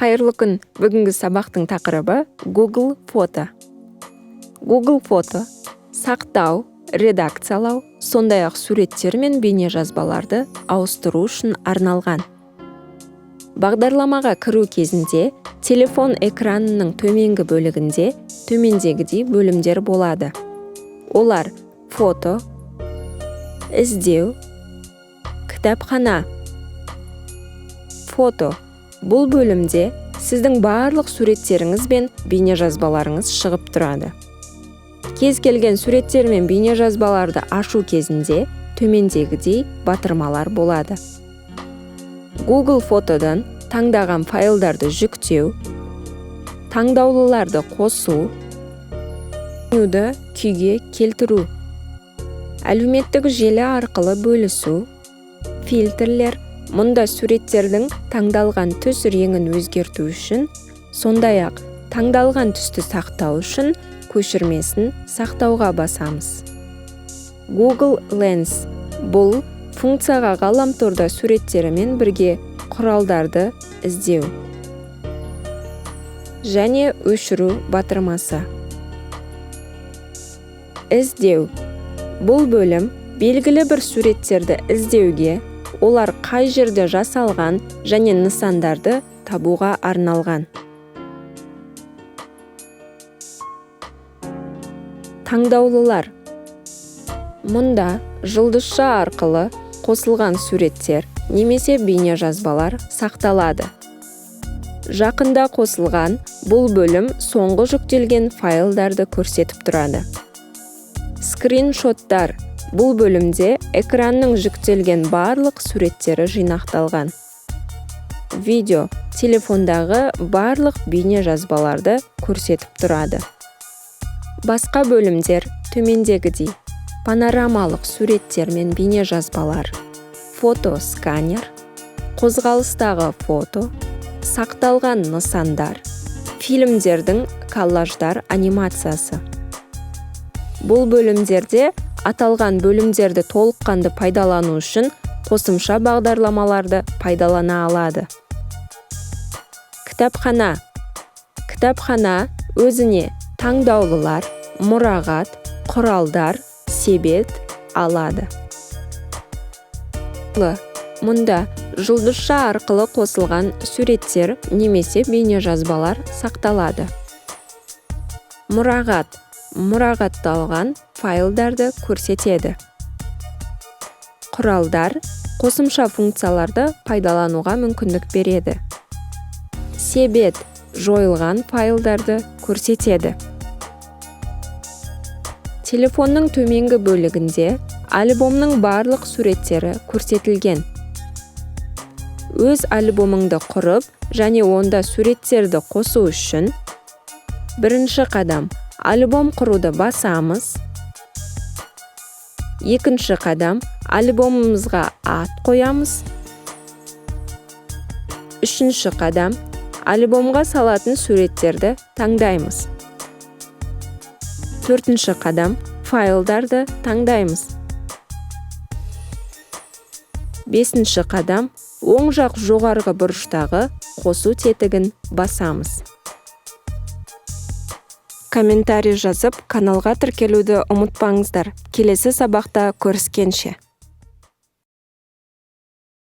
Қайырлы күн! Бүгінгі сабақтың тақырыбы – Google Фото. Google Фото сақтау, редакциялау, сондай-ақ суреттер мен бейнежазбаларды ауыстыру үшін арналған. Бағдарламаға кіру кезінде телефон экранының төменгі бөлігінде төмендегідей бөлімдер болады. Олар: фото, іздеу, кітапхана. Фото: бұл бөлімде сіздің барлық суреттеріңіз бен бейнежазбаларыңыз шығып тұрады. Кез келген суреттер мен бейнежазбаларды ашу кезінде төмендегідей батырмалар болады: Google Фотодан таңдаған файлдарды жүктеу, таңдаулыларды қосу, күйге келтіру, әлеуметтік желі арқылы бөлісу, фильтрлер. Мұнда суреттердің таңдалған түс реңін өзгерту үшін, сондай-ақ таңдалған түсті сақтау үшін көшірмесін сақтауға басамыз. Google Lens: бұл функцияға ғаламторда суреттерімен бірге құралдарды іздеу және өшіру батырмасы. Іздеу: бұл бөлім белгілі бір суреттерді іздеуге, олар қай жерде жасалған және нысандарды табуға арналған. Таңдаулылар: мұнда жұлдызша арқылы қосылған суреттер немесе бейнежазбалар сақталады. Жақында қосылған бұл бөлім соңғы жүктелген файлдарды көрсетіп тұрады. Скриншоттар: бұл бөлімде экранның жүктелген барлық суреттері жинақталған. Видео: телефондағы барлық бейнежазбаларды көрсетіп тұрады. Басқа бөлімдер төмендегідей: панорамалық суреттер мен бейнежазбалар, фотосканер, қозғалыстағы фото, сақталған нысандар, фильмдердің коллаждар анимациясы. Бұл бөлімдерде аталған бөлімдерді толыққанды пайдалану үшін қосымша бағдарламаларды пайдалана алады. Кітапхана: кітапхана өзіне таңдаулылар, мұрағат, құралдар, себет алады. Мұнда жұлдызша арқылы қосылған суреттер немесе бейнежазбалар сақталады. Мұрағат: мұрағатталған файлдарды көрсетеді. Құралдар: қосымша функцияларды пайдалануға мүмкіндік береді. Себет: жойылған файлдарды көрсетеді. Телефонның төменгі бөлігінде альбомның барлық суреттері көрсетілген. Өз альбомыңды құрып және онда суреттерді қосу үшін бірінші қадам: альбом құруды басамыз. Екінші қадам: альбомымызға ат қоямыз. Үшінші қадам: альбомға салатын суреттерді таңдаймыз. Төртінші қадам: файлдарды таңдаймыз. Бесінші қадам: оң жақ жоғарғы бұрыштағы қосу тетігін басамыз. Комментарий жазып, каналға тіркелуді ұмытпаңыздар. Келесі сабақта көріскенше!